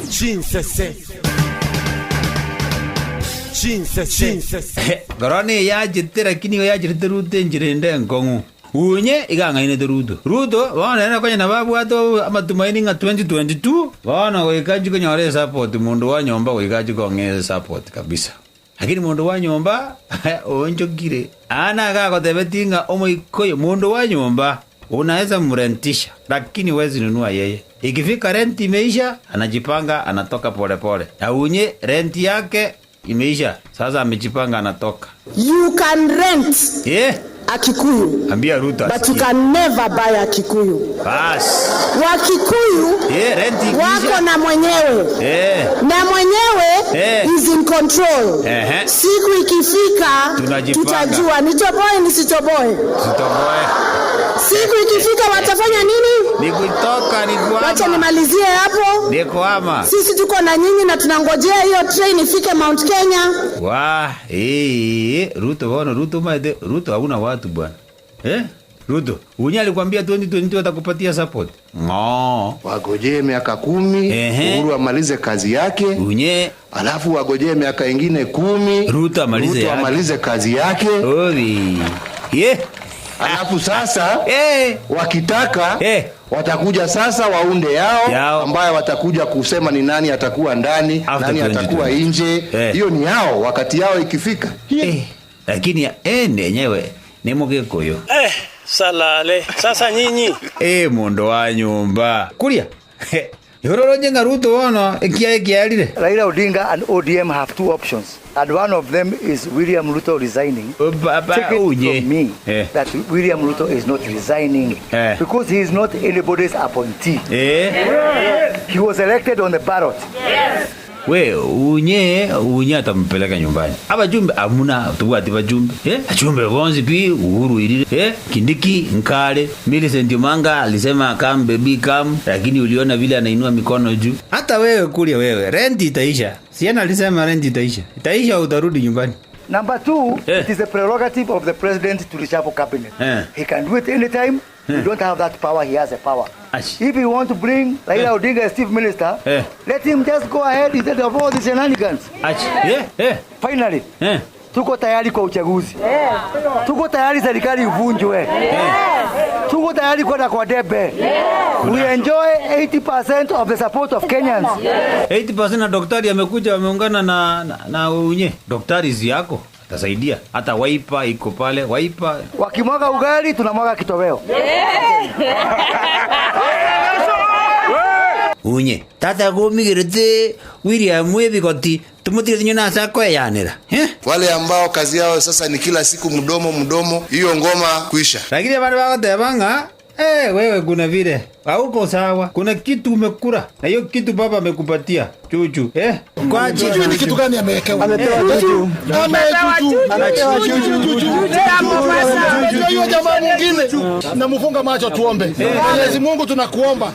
Chinsese. Chinsese. Korona eye yachete lakini nigo yacherete Ruto enchera ende enkong'u. Unye iga ang'ainete Ruto. Ruto bono nere konya nabo abwate amatumaini ng'a 2022 bono goika achie konyora esupport mundu wa nyomba goika achie kong'ea esupport kabisa. Lakini mundu wa nyomba oonchokire. Aa naga agotebetie ng'a omoika oyo mundu wa nyomba unaweza mrentisha lakini huwezi nunua yeye. Ikifika rent imeisha anajipanga anatoka polepole. Na unye rent yake imeisha sasa amejipanga anatoka. You can rent Eh, a Kikuyu, ambia Ruto but you asikie. can never buy a Kikuyu. Bas. Wakikuyu Eh, rent ikiisha. wako na mwenyewe Eh, na mwenyewe Eh. is in control. Ehe. Siku ikifika Tunajipanga. tutajua nitoboe nisitoboe. tutoboe. Siku ikifika watafanya nini? Ni kutoka ni Wacha kuama. nimalizie hapo. Ni kuama. Sisi tuko na nyinyi na tunangojea hiyo train ifike Mount Kenya. Wa, eh, Ruto bono, Ruto maete, Ruto hauna watu bwana. Eh? Ruto, unye alikwambia 2022 atakupatia support. Ng'o. Wagojee miaka 10, Ehe. Uhuru amalize kazi yake, Unye alafu wagojee miaka ingine 10, Ruto amalize Ruto yake. amalize kazi yake, Ovi. Ye. alafu sasa Eh. wakitaka Eh. watakuja sasa waunde yao, Yao. ambayo watakuja kusema ni nani atakuwa ndani, After nani atakuwa 2020. nje. Eh. Hiyo ni yao, wakati yao ikifika. Eh. Lakini eh nenyewe ni Mugikuyu. Eh, salale. Sasa nyinyi Eh mundu wa nyumba. Kuria. Yororo njenga Ruto bono ekia ekiarire. Raila Odinga and ODM have two options, and one of them is William Ruto resigning. Baba Take it unye. from me Eh. that William Ruto is not resigning Eh. because he is not anybody's appointee. Eh. He was elected on the ballot. We unye unye atampeleka nyumbani. Abajumbe amuna tubwati bajumbe. Eh? Achumbe bonzi pi Uhuru irire. Eh? Kindiki Nkale, Millicent Omanga alisema come baby come, lakini uliona vile anainua mikono juu. Hata wewe kulia wewe, rent itaisha. Siana alisema rent itaisha. Itaisha utarudi nyumbani. Number two, Eh. it is a prerogative of the president to reshuffle cabinet. Eh. He can do it anytime. We don't have that power. He has a power. Ash. If you want to bring Raila Eh. Odinga as chief minister, Eh. let him just go ahead instead of all these shenanigans. Ach. Eh, eh, Finally, eh. tuko tayari kwa uchaguzi. Tuko tayari serikali ivunjwe. Tuko tayari kwenda kwa debe. We enjoy 80% of the support of Kenyans. 80% na daktari amekuja wameungana na, na, na unye. Daktari si yako atasaidia. Hata Wiper iko pale, Wiper Wakimwaga ugali tunamwaga kitoweo. unye tata gomigirete William webigoti tumutire tinyo nase akoeyanera eh? Wale ambao kazi yao sasa ni kila siku mdomo mdomo, hiyo ngoma kuisha. Lakini abandu bagoteba ng'a eh, wewe kuna vile hauko sawa, kuna kitu umekula na hiyo kitu baba amekupatia chuchu eh? Kwa Sijui ni kitu gani amewekewa. Amepewa juju. Juju. Unajua hiyo jamaa mwingine namfunga macho tuombe. Mwenyezi Mungu tunakuomba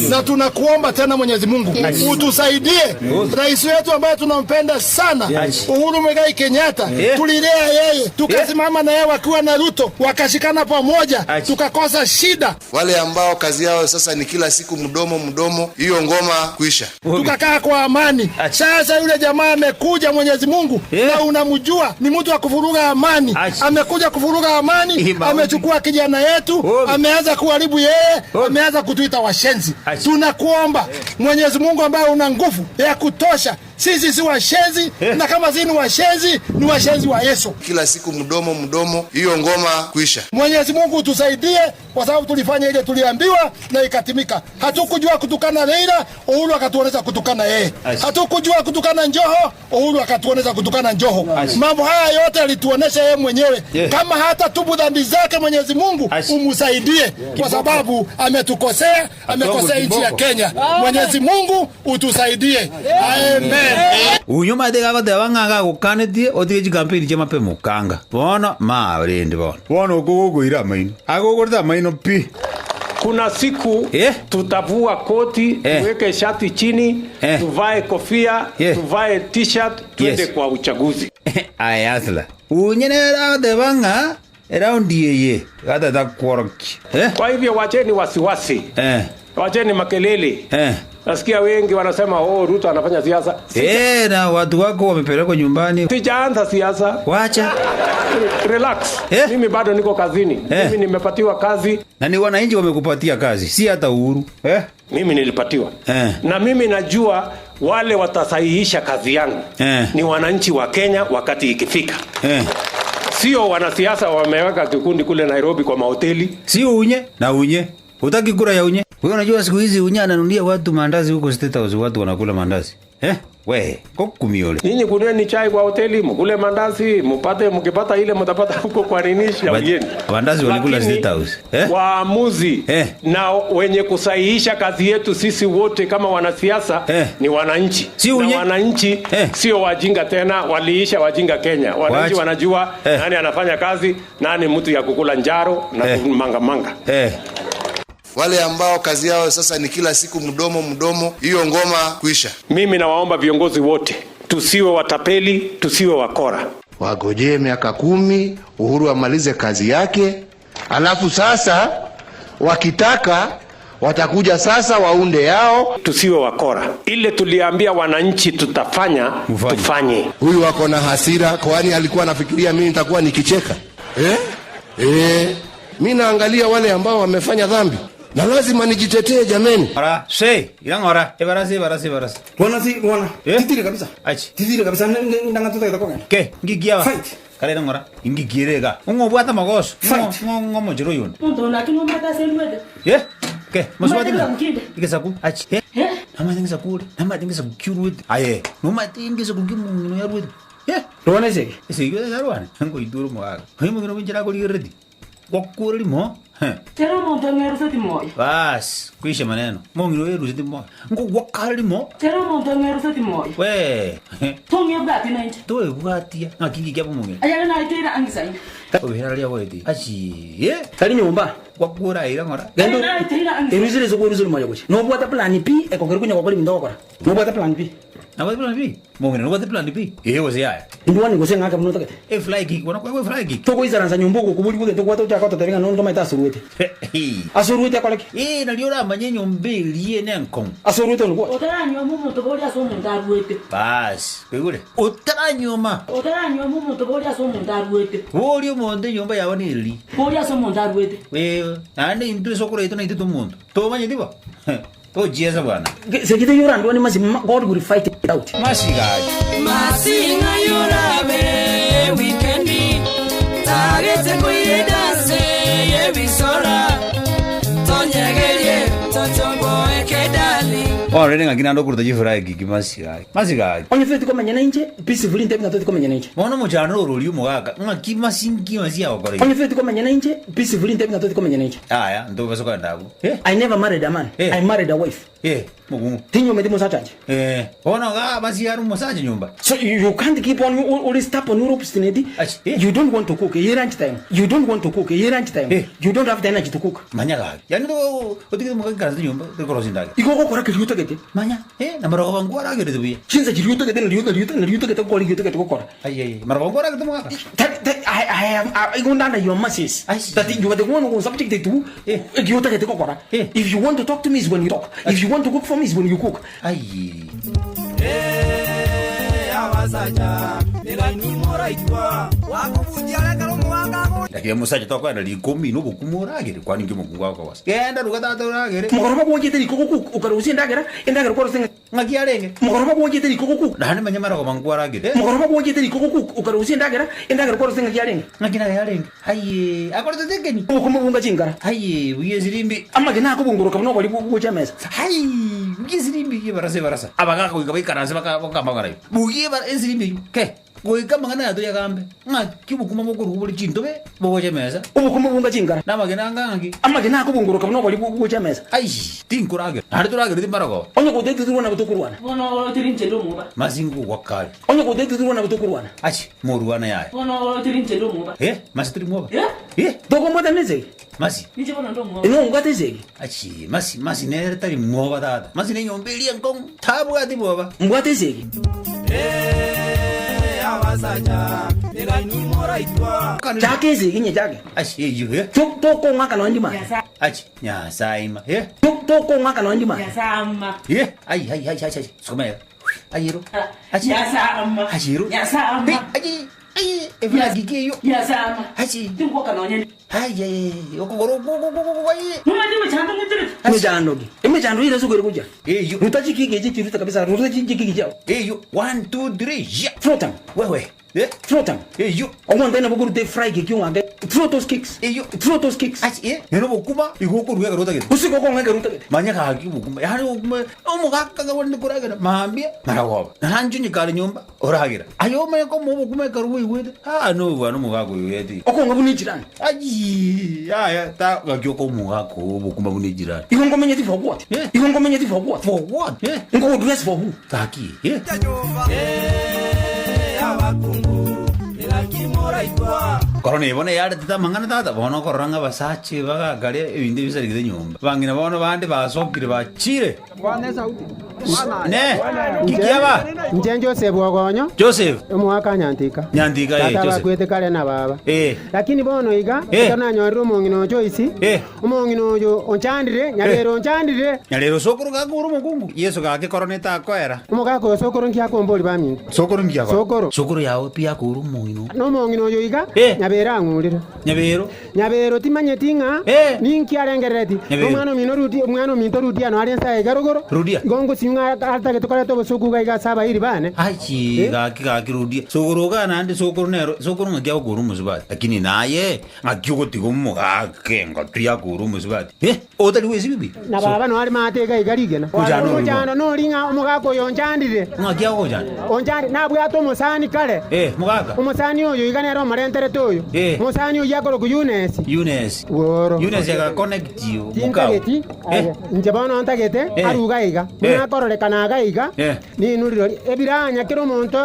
na tunakuomba tena Mwenyezi Mungu utusaidie. Rais wetu ambaye tunampenda sana Uhuru Muigai Kenyatta, tulilea yeye tukasimama na yeye wakiwa na Ruto wakashikana pamoja tukakosa shida Wale ambao kazi yao sasa ni kila siku mdomo mdomo, hiyo ngoma kuisha. tukakaa kwa amani. Sasa yule jamaa amekuja, Mwenyezi Mungu Yeah. na unamjua ni mtu wa kuvuruga amani. Achi. Amekuja kuvuruga amani, Ima. amechukua kijana yetu, Obi. ameanza kuharibu yeye, Obi. ameanza kutuita washenzi. Achi. Tunakuomba Mwenyezi Mungu ambaye una nguvu ya kutosha, sisi si washenzi, na kama si ni washenzi, ni washenzi wa Yesu. Kila siku mdomo mdomo, hiyo ngoma kuisha. Mwenyezi Mungu utusaidie, kwa sababu tulifanya ile tuliambiwa na ikatimika. Hatukujua kutukana Raila, Uhuru akatuonesha kutukana yeye. Hatukujua kutukana Njoho, Uhuru akatuonesha kutukana Njoho. Mambo haya yote alituonesha yeye mwenyewe. Yeah. Kama hata tubu dhambi zake, Mwenyezi Mungu Ashi. umusaidie, kwa sababu ametukosea, amekosea nchi ya kiboko. Kenya. Mwenyezi Mungu utusaidie, amen. unyo maete gagoteba ng'a gagokanetie otige chikampeni chia mapema okanga bono marende bono bono okogokoira amaino agogorete amaino pi kuna siku Eh. tutavua koti Eh. tuweke shati chini Eh. tuvae kofia Yeah. tuvae t-shirt tuende Yes. kwa uchaguzi. aya asla unye nere agoteba ng'a. Eraundi eye gatata kworokia. Eh? Kwa hivyo wacheni wasiwasi, Eh. wacheni makelele. Eh. Nasikia wengi wanasema oh, Ruto anafanya siasa. Eh, na watu wako wamepelekwa nyumbani. Sijaanza siasa. Wacha. Relax. Eh? Mimi bado niko kazini. Eh. Mimi nimepatiwa kazi, Na ni wananchi wamekupatia kazi, si hata Uhuru. Eh? mimi nilipatiwa Eh. na mimi najua wale watasahihisha kazi yangu Eh. ni wananchi wa Kenya wakati ikifika, Eh. sio wanasiasa wameweka kikundi kule Nairobi kwa mahoteli. Si unye na unye. Utaki kura ya unye? Wewe unajua siku hizi unye ananunulia watu mandazi huko State House, watu wanakula mandazi. Eh? We, kokumiole. Nyinyi kunyweni chai kwa hoteli, mkule mandazi, mupate, mkipata ile mtapata huko kwa nini shauri yenu. Mandazi walikula Lakini State House. Eh? Waamuzi Eh. na wenye kusahihisha kazi yetu sisi wote kama wanasiasa Eh. ni wananchi. Si unye? Na wananchi Eh. sio wajinga tena, waliisha wajinga Kenya. Wananchi Wacha. wanajua Eh. nani anafanya kazi, nani mtu ya kukula njaro na Eh. kumanga manga. Eh. Wale ambao kazi yao sasa ni kila siku mdomo mdomo, hiyo ngoma kuisha. Mimi nawaomba viongozi wote tusiwe watapeli, tusiwe wakora. Wagojee miaka 10 Uhuru amalize kazi yake, alafu sasa wakitaka watakuja sasa waunde yao. Tusiwe wakora. Ile tuliambia wananchi tutafanya, Mfanye. tufanye. Huyu ako na hasira, kwani alikuwa anafikiria mimi nitakuwa nikicheka eh? Eh, mi naangalia wale ambao wamefanya dhambi na lazima nijitetee jameni. Ora, sei, irangora. Ebarasi, ebarasi, ebarasi. Wana si wana. Eh? Titire kabisa. Achi. Titire kabisa ndanga tuta kitako ngena. Ke, ngikiawa. Fight. Kale irangora. Ingikirega. Ungo bwata magoso. Fight. Ngo ngo mojero yun. Muntu lakini umata selwede. Eh? Ke, maswati. Umate mkinde. Igesaku. Achi. Eh? Eh? Nama tingi sakule. Nama tingi sakukyurwete. Aye. Noma tingi sakukimungu yarwete. Eh? Rwana iseke. Ese yo yarwane. Ngo iduru mwaga. Himu ngino binjira kuli redi. Wakure limo. Heh. Tera muntu ng'eruse timoyo. Bas, kuisha maneno. Mongino yeru timo. Ngo wakale limo. Tera muntu ng'eruse timoyo. We. Tong'e bwati nenje. Towe bwatia. Ngakingi kya mongino. Ayana na itera angisaina. Obihera lya weti. Achi. Eh? Tari nyumba. Wakura ira ngora. Gendo. Ayana itera angisaina. Eruzire zogo eruzire moyo kuchi. No bwata plan B ekokere kunya kokori mindo kokora. No bwata plan B. Na what plan B? Mongino what plan B? Eh, wose ya. Ndwani gose ngaka muno takete. E fly kick, wana kwa fly kick. Toko izaransa nyumba ko kubuli kuge toko wata chaka tataringa nondo maita asuruete. Asuruete akoleke. Eh, na liora manyenyo mbili ye nenkong. Asuruete nuko. Otaranywa mumuntu bori ase omuntu arwete. Bas, kwigure. Utaranyoma. Otaranywa mumuntu bori ase omuntu arwete. Wori omonto nyumba yawe neri. Bori ase omuntu arwete. We, nande intu sokora itu na itu muntu. To manye diba? To jiesa bwana. Sekite yora ndwani masi God will fight it out. Masigaji. Masinga yorabe wikendi tagete kuyidase yebisora tonyegerie tochomboeke dali Ore ngakina ndo kurta jifura kiki masigaji. Masigaji. Onye fete komenya nenje peacefully ntebi na komenya nenje. Mono muchano rori mugaka. Ngaki masingi masia okore. Onye fete komenya nenje peacefully ntebi na komenya nenje. Aya, ndo basoka ndabu. Eh? I never married a man. Eh. I married a wife. Eh, mugungu. Tinyo medi musachaje. Eh, ona ga basi yaru musaje nyumba. So you can't keep on always stop on your obstinate. Achi, eh. You don't want to cook. Ye lunch time. You don't want to cook. Ye lunch time. Eh. You don't have the energy to cook. Manya ga. Yani ndo otigide mugaka kanza nyumba, ndikorosi ndage. Iko kokora kiri utegete. Manya, eh, na marogo bangu aragere tubiye. Chinza kiri utegete na riuta riuta na riuta gete kokora riuta gete kokora. Ai ai, marogo bangu aragere mugaka. That I am I go down your masses. Achi. That you are the one who subjected to. Eh. Riuta gete kokora. Eh. If you want to talk to me is when you talk. If you want to cook for me is when you cook. Ai. Lakini musaje tokwenda likomi no bukumuragire kwani ngimo kungwa kwa wasa. Genda ruga tata uragire. Mukoroba kuwajete riko kuku ukaruhusia ndagera endagera kwa rusinga. Ngaki arenge. Mukoroba kuwajete riko kuku. Nahane manya marogo bangu aragire. Mukoroba kuwajete riko kuku ukaruhusia ndagera endagera kwa rusinga kiarenge. Ngaki na yarenge. Ai, akora tetekeni. Ukumubunga chingara. Ai, buye sirimbi. Amagena akubunguruka muno kwali kucha mesa. Hai, buye sirimbi ye barasa barasa. Abagaka kuika baikaranse baka bakamagara. Buye bara esirimbi. Ke, goika mangana yato yagambe. Ngaki bukuma bokuru buli chintobe bogoje mesa. Ubukumubunga chingara. Namagena ngaki. Amagena akubunguruka muno kwali kucha mesa. Ai, tinkuragire. Nari turagire timbarago. Onye kudeti turwana butukurwana. Bono tirinche ndomuba. Masingu wakali. Onye kudeti turwana butukurwana. Achi, moruana yaye. Bono tirinche ndomuba. Eh, masi turi mwoba. Eh? Eh, Toko mwata nezeki. masi. Ninche bono ndomuba. Ino ngwate zeki. Achi, masi masi nere tari mwoba tata. Masi ne nyombelia nkong. Tabu ati mwoba. Ngwate zeki. Chaka esegi inye chake. Achi eyio eh. Tokong'aka nonya ndima. Achi Nyasaye ima eh. Tokong'aka nonya ndima. Eh ai ai ai ai sukuma ero. Ai ero. Achi. Achi ero. Eh, achi ai eflagi ki eyo. Achi. Ai ai okogoro okogoro ai. Emechando ki? Emechando ere ase okoira gochia. Eyio. Ruta chikiki echi chirute kabisa, ruta chikiki chiao. Eyio. 1 2 3 ya. Throw them. Wewe. Eh. Throw them. Eyio. Omonto nabo okoruta efry kick ong'ake. Throw those kicks. Eyio. Throw those kicks. Achi eh. Nero bokuma igo okorua ekero otagete. Gose igo okong'a ekero otagete. Manya gaki bokuma. Yaani bokuma omogaka gabwate koragera mambia maragoba. Naranchonye kare nyomba oragera. Aye omanye komoa obokuma ekero bwaigwete. Ah no bwana omogaka oyo oyete. Okong'a buna echirani. Ayii yaya ta gaki okomogaka oo obokuma buna echirani. Igo nkomenyeti for what? Eh. Igo nkomenyeti for what? For what? Eh. Nkogodress for who? Gaki eh. Korona eye bono yaretete amang'ana tata, bono okorora ng'a abasacha bagakaria ebinto ebisaregete nyomba. Abang'ina bono bande basokire bachire. Ne, Inche kiaba? inche Joseph Ogonyo, Joseph. omogaka Nyantika. Nyantika, eh, Tata Joseph. bakwete kare na baba. Eh. Lakini bono iga, Eh. ekero nanyorire omong'ina o Joyce, Eh. omong'ina oyo onchandire, nyabere onchandire. Nyarero sokoro gakore omokungu. Yeso gaki korona etakoera. Omogaka oyo sokoro nki akombori baminto? Sokoro nki akora? Sokoro. Sokoro yao pi akore omong'ina oo. Nomong'ina oyo iga, Eh. nyabere ang'urire. Nyabero. Nyabero timanyeti ng'a ninki arengerereti. Omwana omino Rudia, omwana ominto Rudia noare ense aye iga rogoro. Rudia. Igo ngosinywa ng'a atagete koreta obosoku iga iga ase abairi bane. Achi, gaki gaki Rudia. Sokoro iga naende sokoro nero, sokoro ng'aki agokora omosubati. Lakini naye ng'aki ogotiga omogake ngotwe akore omosubati. Eh, otari gwesibi pi? Na baba noare maate iga iga rigena. Omochando ori Omochando nori ng'a omogaka oyo onchandire. Ng'aki agogochanda? Onchandire, nabwate omosani kare. Eh, mogaka. Omosani oyo iga nere omorenterete oyo. Eh. Omosani oyio akorokwa Yunesi. Yunesi. Bworo. Yunesi agaconnect mokao. Tintageti, Eh. inche bono ntagete Eh. aruga aiga. Eh. Buna akororekana iga iga, Eh. ninwe rirorio ebiranya kera omonto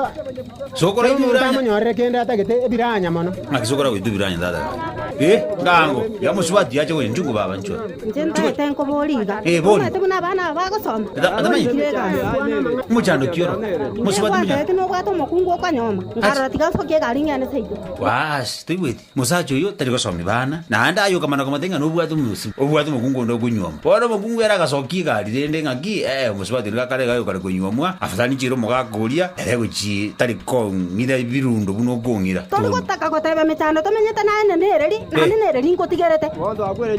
Sokora kera omonto ebiranya. amonyorere kende atagete ebiranya mono. Ng'aki sokora goitwa ebiranya tata gaki. Eh, ngango, ya mosubati yache gocha nchungu baba nchwe. Inche ntagete nkoboria iga. Eh, bori. Omanyete buna abana aba bagosoma? Atamanyeti. Orikire egasi. Omochando ki oro? Mosubati Gwatebeti mochando. nobwate omokungu okonyoma. Nkarora tiga nsokie egari ng'ende seito. Baas, toigweti. Mosacha oyio tari gosomia bana, naende aye okamana komotebia ng'a nobwate omosi, obwate omokungu onde okonyuoma. Bono omokungu ere agasokia egari rende ng'aki, ee, omosubati oria gakare iga okare konyuomwa, afadhali nchiire omogaka oria, ere gochia tari kong'ira ebirundo buna okong'ira. Tori gotaka goteba emechando tomenyete naye nereri, naende nereri nkotigerete.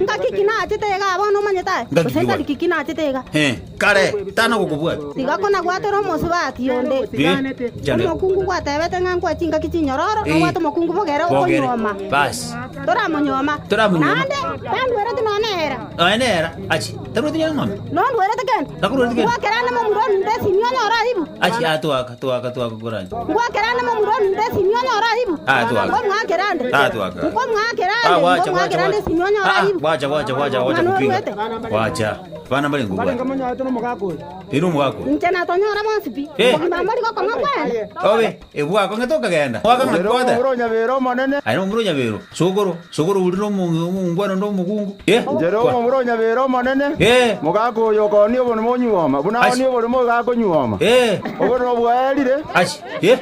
Ngaki ki nachete igaa bono omanyete aye? Ngaki Gose ki ntari bono? ki ki nachete iga? Eh, kare, tana gokobwata. Tiga konagwatera omosubati onde. Eh, chande. Omokungu gwatebete ng'a nkwe chingaki chinyororo, Eh. nobwate omokungu bogere Bogere. okonyuoma. Basi. Toramonyuoma. Toramonyuoma. Naende tandwereti nonya nera. Nonya nera. Achi, tarueti nonya ng'ombe. Nondwerete kende. Takorueti kende. Ngwakera ande momura ominto esimi onyore aibu. Achi, ah, twaka, twaka, twaka koranja. Ngwakera ande momura ominto esimi onyore aibu. Ah, twaka. Nkomwakera ande. Ah, twaka. Nkomwakera Ah, ande. wacha, wacha, Nkomwakera ande wacha. esimi onyore Ah, ah, aibu. wacha, wacha, wacha, wacha Ng'ana kupinga. oruete. Wacha. Bana mbare ngobwate. Ere omogaka oyo. Inche natonyora bonsi pi. Eh. Obogima mbori gokong'a kwene. Obe, ebwako ng'e tokagenda. Mwaka ng'a twate. Omomura o Nyabero omonene. Aye nomomura o Nyabero. Sokoro, sokoro ori nomongwana onde omokungu. Eh. Inche omomura o Nyabero omonene. Eh. Mogaka oyo okooni oborimo onyuoma, buna Achi. aonie oborimo iga akonyuoma. Eh. Oborimo bwaerire. Achi. Eh.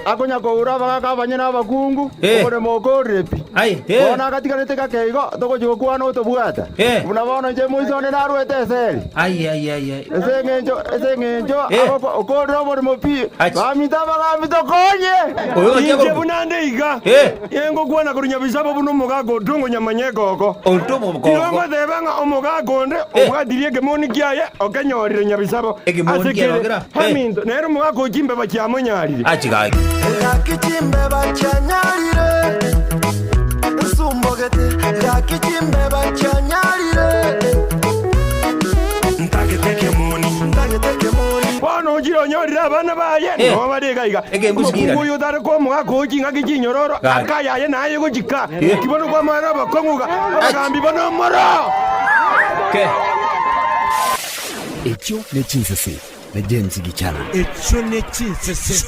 Akonya koura abagaka abanyene abakungu, Eh. oboremo okorire pi. Ai, eh. Bono agatigarete gake igo, togochia gokwana otobwata. Eh. Buna bono inche moise one narwete eseri. Ai, ai, ai, ai. Ase eng'encho, ase eng'encho, Eh. agokwa- okorire oborimo pi. Achi. Baminto abagambi tokonye. Oyo ng'aki Inche akorokwa? buna nde iga Eh. engokwana korwa Nyabisabo buna omogaka onde ongonyamanya ekoko. Onde omogoko. Igo ngoteba ng'a omogaka onde Eh. obwatirie ekemoni kiaye okenyorire Nyabisabo. Ekemoni Ase kiaye kere, okera? Eh. Aminto, nere omogaka o chimbeba chiamonyarire. Achi gaki. Gaki chimbeba chianyarire Nsumbogete Gaki chimbeba chianyarire Ntagete kemoni Ntagete kemoni Bono ochire onyorire abana baye Eh. noo bare iga iga Ekembusi Omokungu kirane. oyo otare kwa omogaka oo ching'aki chinyororo Gaki. akayaye naye gochika Eh. Ki bono kwamwana obokong'u iga abagambi bono omoro Ke. Echio ne chinsese na James Gichana. Echio ne chinsese.